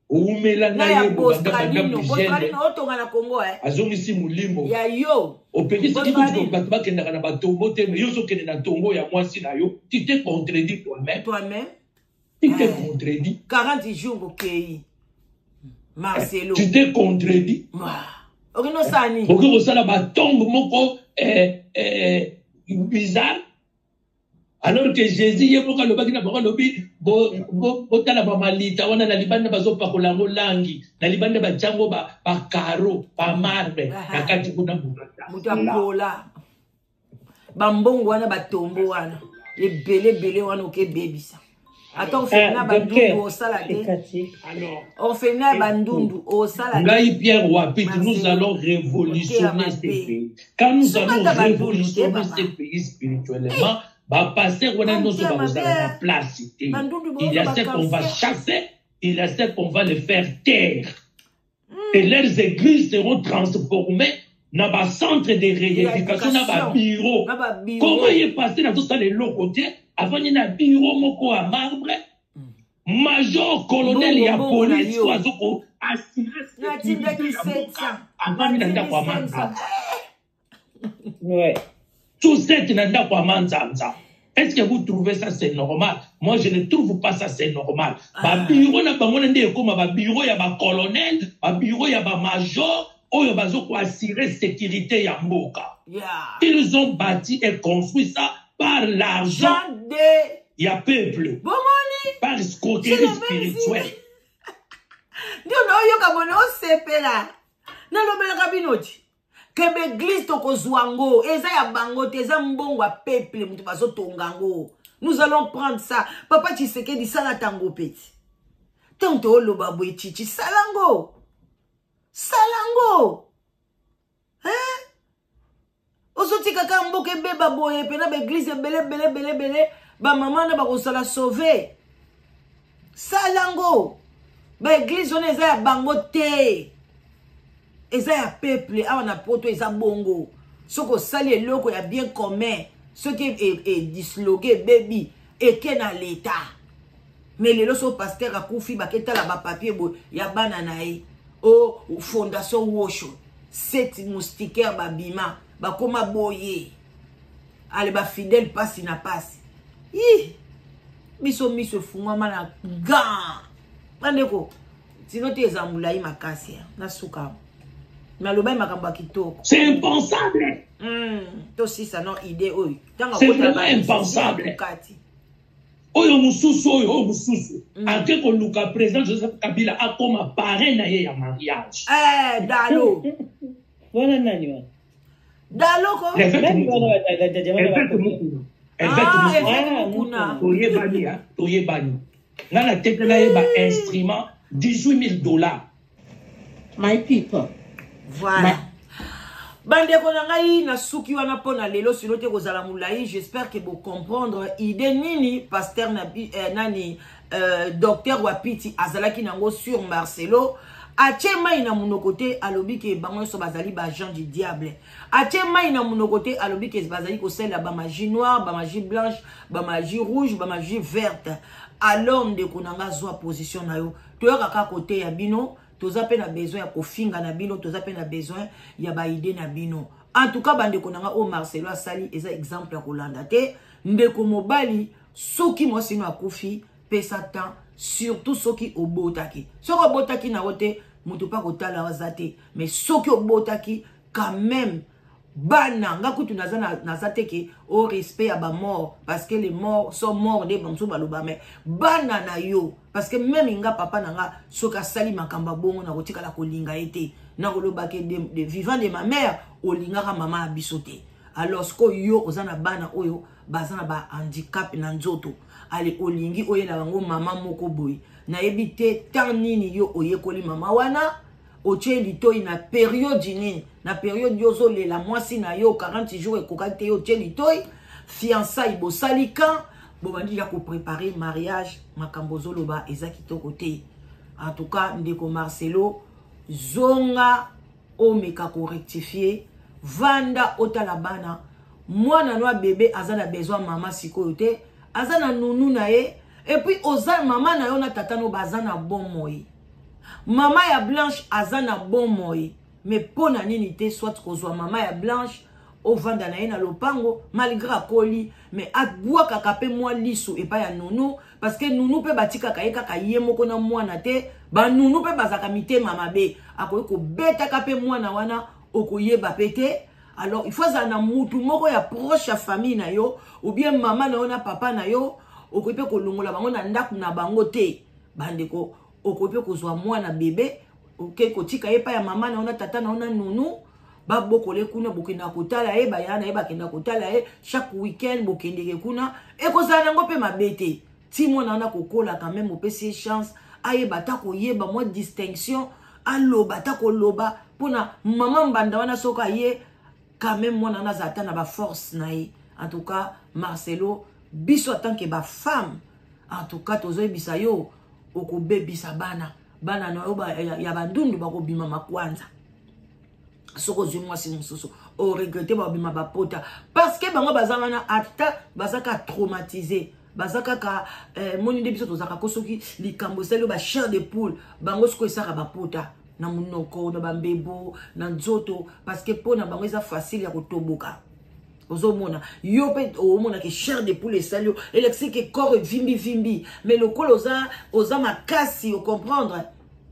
oumela na na ya ye bobanda banda Bostralino. bugene. Bostralino otonga na Congo, eh. Azongisi molimo. Ya yo. Opekisaki Bostralino. kutu bato bakendaka na batombo te, mais yo ozokende na tombo ya mwasi na yo. Tu te contredis toi-même. Toi-même. Tu te Eh. contredis. 40 jours okei, Marcelo. Tu te contredis. Okende osala nini? Okoki kosala batombe moko bizarre, alors que Jésus ye moko alobaki na bango, alobi: Botala bamalita wana na libanda, bazopakola yango langi na libanda, batiango bakaro, bamarbre, na kati kuna moto Moto akola bambongo wana, batombo wana ebele ebele wana, okebebisa ata orphelinat. Ah, Bandundu docteur, osala te. Ekati. Alors Orphelinat ya Bandundu osala te. Ngai Pierre Wapit, nous Marcelo. allons révolutionner Oteyama ces pe. pays. Quand nous Soki allons ata Bandundu te, révolutionner papa. ces pays spirituellement, ba pasteur wana nyonso Oteyama bakozala na be. place te. Bandundu Il y a bozwa ce qu'on va bacancer. chasser, il y a ce qu'on va les faire taire. Et leurs églises seront transformées dans ba centre de rééducation, dans ba bureau. Na babiro. Comment ye pasteur nazosala eloko te, avandi na bureau moko ya marbre, major colonel Mbongo, ya mbongo na police yo. oyo azoko assurer Natindaki sécurité ya mboka, 700. avandi na ndako ya Natindi 500. manzanza. Ouais. Tout cette na ndako ya manzanza. Est-ce que vous trouvez ça c'est normal? Moi, je ne trouve pas ça c'est normal. Babiro na bango na nde ekoma babiro ya bacolonel, babiro ya bamajor oyo bazokoassure sécurité ya mboka. Ils ont bâti et construit ça par l'argent Jean de ya peuple, bomoni. par C'est escroquerie la même spirituelle. Nde naoyoka bone osepela, nalobelaka bino ti ke baeglise tokozwa yango, eza ya bango te, eza mbongo ya peuple moto bazotonga yango. Nous allons prendre ça. Papa Tshisekedi, sala ntango peti ntango tooloba boye, chichi, sala yango, sala yango, hein? Ozotika kaka mboka ebeba boye, mpena baeglise ebele ebele ebele ebele, bamama na bakozala sauve. Sala yango. Baeglise wana eza ya bango te, eza ya peuple. Awa na Poto eza bongo. Soki osali eloko ya bien commun, soki edisloke, ebebi, eke na leta. Mais lelo so pasteur akufi, baketala ba papier boye ya bana na ye. O fondation Wosho, 7 moustiquaires babima, bakoma boye. Ale ba fidèle pasi na pasi. Ih! Biso miso efungwama na gan. Bandeko, sino te eza molai makasi na suka. Nalobaki makambo ya kitoko. C'est impensable. Tosisa no idée oyo. Tanga C'est vraiment impensable. Kati. Oyo mususu oyo oyo mususu ake koluka président Joseph Kabila akoma parrain na ye ya mariage. Eh, Dalo. Wana nani wana? Dalo ko. L'évêque Nani Mukuna. wana Évêque Mukuna. Évêque Ah, Mukuna. évêque Mukuna. Toyebani, hein, toyebani. Nga na tekela ye ba instrument 18 000 $. My people. Voilà. Bandeko na ngai, na suki wana mpo na lelo, sino te kozala molai. J'espère que bocomprendre idée nini pasteur na, nani docteur Wapiti azalaki nango sur Marcelo. Atie mai na monoko te, alobi ke bango nyonso bazali baagent du diable. Atie mai na monoko te, alobi ke bazali kosalela bamagie noire, bamagie blanche, bamagie rouge, bamagie verte. Alors ndeko na nga, zwa position na yo. Toyaka kaka koteya bino, toza mpe na besoin ya kofinga na bino, toza mpe na besoin ya baidées na bino. En tout cas, bandeko na nga, oyo Marcelo asali eza exemple ya kolanda te. Ndeko mobali, soki mwasi no akufi, pesa temps, surtout soki obotaki. Soki obotaki na yo te, moto mpa kotala aza te, mais soki obotaki quand même bana, nga kutu naza, naza te ke au respect ya bamort, parce que les morts sont morts nde bamosusu baloba, mais bana na yo, parce que même nga, papa na nga, soki asali makambo ya bongo, nakotikala kolinga ye te. Nakoloba ke de vivant de ma mère olingaka mama ya biso te. Alors sikoyo yo oza na bana oyo baza na bahandicap na nzoto, ale olingi oyela bango mama moko boye, nayebi te temps nini yo oyekoli mama wana, otie litoi na période nini, na période yo ozolela mwasi na yo 40 jours ekokaki te, yo otie litoi, fiançailles bosali, quand bobandi ya kopréparer mariage, makambo ozoloba eza kitoko te. En tout cas, ndeko Marcelo, zonga, omeka korectifier, vanda, otala bana. Mwana no bébé aza na besoin mama sikoyo te, aza na nunu na ye. Et puis oza mama na yo na tata no baza na bomoi, mama ya Blanche aza na bomoi, mais mpo na nini te soit kozwa mama ya Blanche, ovanda na ye na lopango, malgré akoli, mais abwakaka mpe mwa liso epai ya nunu, parce que nunu mpe batikaka ye kaka ye moko na mwana te. Banunu mpe bazalaka mitema mabe, akoki kobetaka mpe mwana wana, okoyeba mpe te. Alors il faut azala na mutu moko ya proche ya famille na yo, ou bien mama na yo na papa na yo. Okoki mpe kolongola bango na ndako na bango te. Bandeko, okoki mpe kozwa mwana bébé, oke kotika ye epai ya mama na yo na tata na yo na nunu, babokole kuna, bokendaka kotala ye, baya na ye bakenda kotala ye chaque week-end, bokendeke kuna, ekozala nango mpe mabe te. Ti mwana wana kokola, quand même opesi ye chance ayeba ata koyeba mwa distinction, aloba ata koloba mpona mama mbanda wana. Soki aye, quand même mwana wana azala ata na baforce na ye. En tout cas, Marcelo, biso en tant que bafemme, en tout cas tozoyebisa yo, okobebisa bana. Bana na yo ya bandundu bakobima makwanza. Soki ozwi mwasi mosusu, oregretter, babima bapota, parce que bango baza wana, ata baza kaka traumatisé, baza kaka moni nde biso tozalaka ko soki likambo esali oyo bachair de poule, bango sikoyo esaka bapota na monoko, na bambebo, na nzoto, parce que mpo na bango eza facile ya kotoboka. Ozomona yo mpe omona ke chair de poule esali yo, elakisi ke corps evimbivimbi, mais lokola oza makasi, ocomprendre,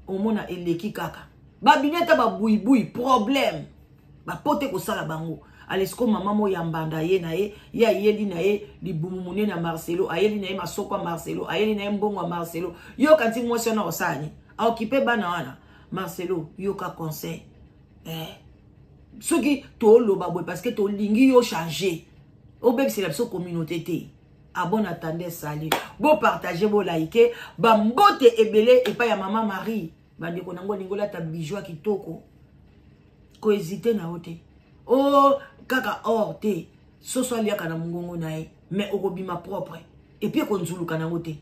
omona eleki kaka, babimi ata babuibui, problème bapote kosala bango. Ale siko mama mo ya mbanda, ye na ye, ye ayeli na ye libumu monene ya Marcelo, ayeli na ye masoko ya Marcelo, ayeli na ye mbongo ya Marcelo. Yoka nti mwasi wana osala nini? Aokipe bana wana. Marcelo, yoka conseil. Soki toloba boye, parce que tolingi yo changer, obebisela biso communauté te. À bon entendeur, salut. Bopartage, bolike. Bambote ebele epai ya mama Marie. Bandeko nango, olingi olata bijou ya kitoko, kohésiter na yo te. O kaka or te, soso aliaka na mongongo na ye, mais okobima propre, et puis ekonzuluka nango te.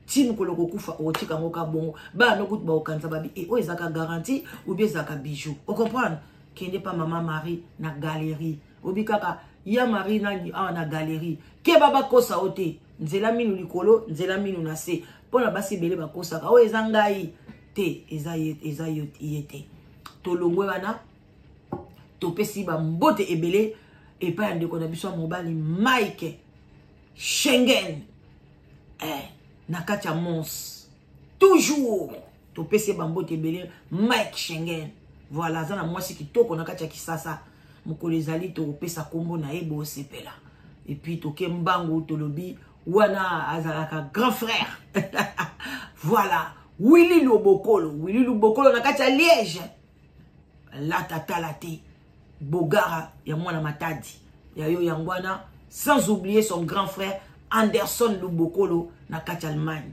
Ti mokolo kokufa, okotika yango ka bongo. Bana no kutu bakokanisa babi e oyo ezalaka garantie ou bien ezalaka bijou. Ocomprendre? Kende pa mama Marie na galerie. Obi kaka ya Marie nani awa na galerie. Keba bakosa yo te. Nzela minu likolo, nzela minu na se. Mpo na basi ebele bakosaka. Oyo eza ngai te, eza ye, eza yo ye te. Tolongwe wana topesi ba mbote ebele epai ya ndeko na biso ya mobali Mike Schengen. Eh, na kati ya Mons. Toujours topesi ye bambote ebele Mike Schengen. Voilà, aza na mwasi kitoko na kati ya Kisasa. Mokolo ezali tokopesa kombo na ye bosepela. Et puis toke mbangu tolobi wana azalaka grand frère. Voilà, Willy Lobokolo, Willy Lobokolo na kati ya Liège. Lata tala te. Bogara ya mwana Matadi. Ya yo yangwana, sans oublier son grand frère Anderson Lubokolo na kati Allemagne.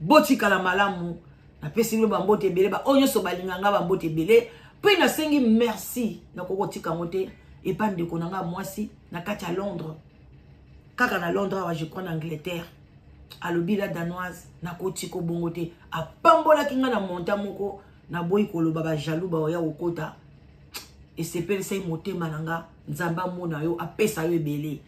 Botikala malamu, napesi bino bambote ebele, ba oyo nyonso balinga nga bambote ebele. Pe nasengi merci na kokotika yango te epa ndeko na nga mwasi na kati ya Londres. Kaka na Londres awa je crois na Angleterre. Alobi la danoise nakoti ko bongo te. Apambolaki nga na montant moko naboyi koloba ba jaloux ba oya kokota. Esepelisaki motema na nga, Nzambe amona yo, apesa yo ebele.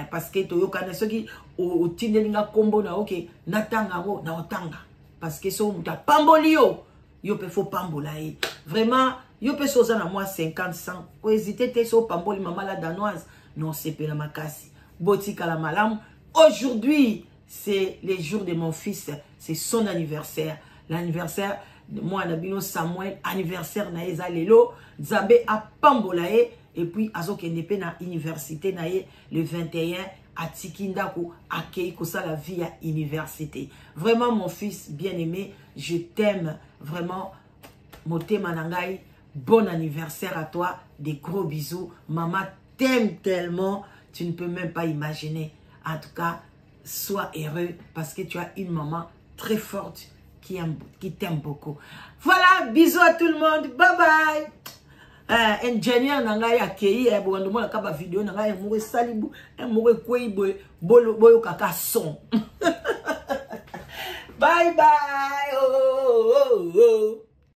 Parce que toyokana soki otindeli nga kombo na oke natanga yango na otanga. Parce que soki moto apamboli yo, yo pe faut pambola ye. Vraiment, yo pe soza na mwa 50 100, ko hésiter te so pamboli mama la danoise, non sepela makasi. Botikala malamu. Aujourd'hui, c'est le jour de mon fils, c'est son anniversaire. L'anniversaire de moi na bino Samuel, anniversaire na eza lelo, Nzambe apambola ye et puis azokende pe na université na ye le 21 atiki ndako akei kosala vie ya université. Vraiment mon fils bien-aimé, je t'aime vraiment motema na ngai. Bon anniversaire à toi, des gros bisous. Maman t'aime tellement, tu ne peux même pas imaginer. En tout cas, sois heureux parce que tu as une maman très forte qui t'aime beaucoup. Voilà, bisous à tout le monde. Bye bye. Ingénieur na ngai akei, bokando mona ka ba vidéo na ngai, moko esali bo, moko ekwei boye, bolo, boyoka ka son. Bye bye. Oh, oh, oh.